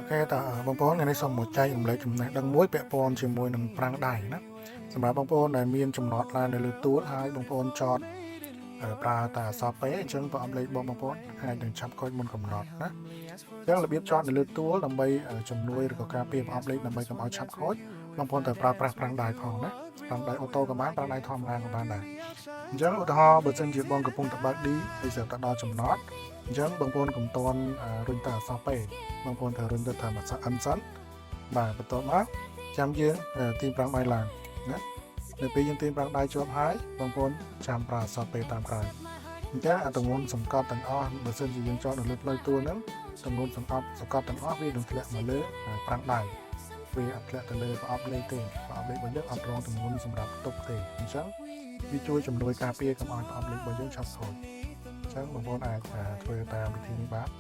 OK តើបងប្អូនថ្ងៃនេះសូមមកចែករំលែកចំណេះដឹងមួយពាក់ព័ន្ធជាមួយនឹងហ្វ្រាំងដៃណាសម្រាប់បងប្អូនដែលមានចំណតឡាននៅលើទួលហើយបងប្អូនចតប្រើតែអក្សរ P អញ្ចឹងប្រអប់លេខបងបងប្អូនអាចនឹងឆាប់ខូចមុនកំណត់ណាអញ្ចឹងរបៀបចតនៅលើទួលដើម្បីជំនួយឬក៏ការពារប្រអប់លេខដើម្បីកុំឲ្យឆាប់ខូចបងប្អូនត្រូវប្រើប្រាស់ហ្វ្រាំងដៃផងណាហ្វ្រាំងដៃ auto ក៏បានហ្វ្រាំងដៃធម្មតាក៏បានដែរអញ្ចឹងឧទាហរណ៍បើសិនជាបងកំពុងតែបើក D ហើយស្រាប់តែដល់ចំណតអញ្ចឹងបងប្អូនកុំទាន់រុញតែអក្សរ P បងប្អូនត្រូវរុញទៅតាមអក្សរ N សិនបាទបន្ទាប់មកចាំយើងទាញហ្វ្រាំងដៃឡើងណានៅពេលយើងទាញហ្វ្រាំងដៃជាប់ហើយបងប្អូនចាំប្រើអក្សរ P តាមក្រោយអញ្ចឹងអាទម្ងន់សង្កត់ទាំងអស់បើសិនជាយើងចតនៅលើផ្លូវទួលហ្នឹងទម្ងន់សង្កត់ទាំងអស់វានឹងធ្លាក់មកលើហ្វ្រាំងដៃវាអត់ធ្លាក់ទៅលើប្រអប់លេខទេប្រអប់លេខរបស់យើងអត់រងទម្ងន់សម្រាប់ទប់ទេអញ្ចឹងវាជួយជំនួយការពារកុំឲ្យប្រអប់លេខរបស់យើងឆាប់ខូចអញ្ចឹងបងប្អូនអាចធ្វើតាមវិធីនេះបាន។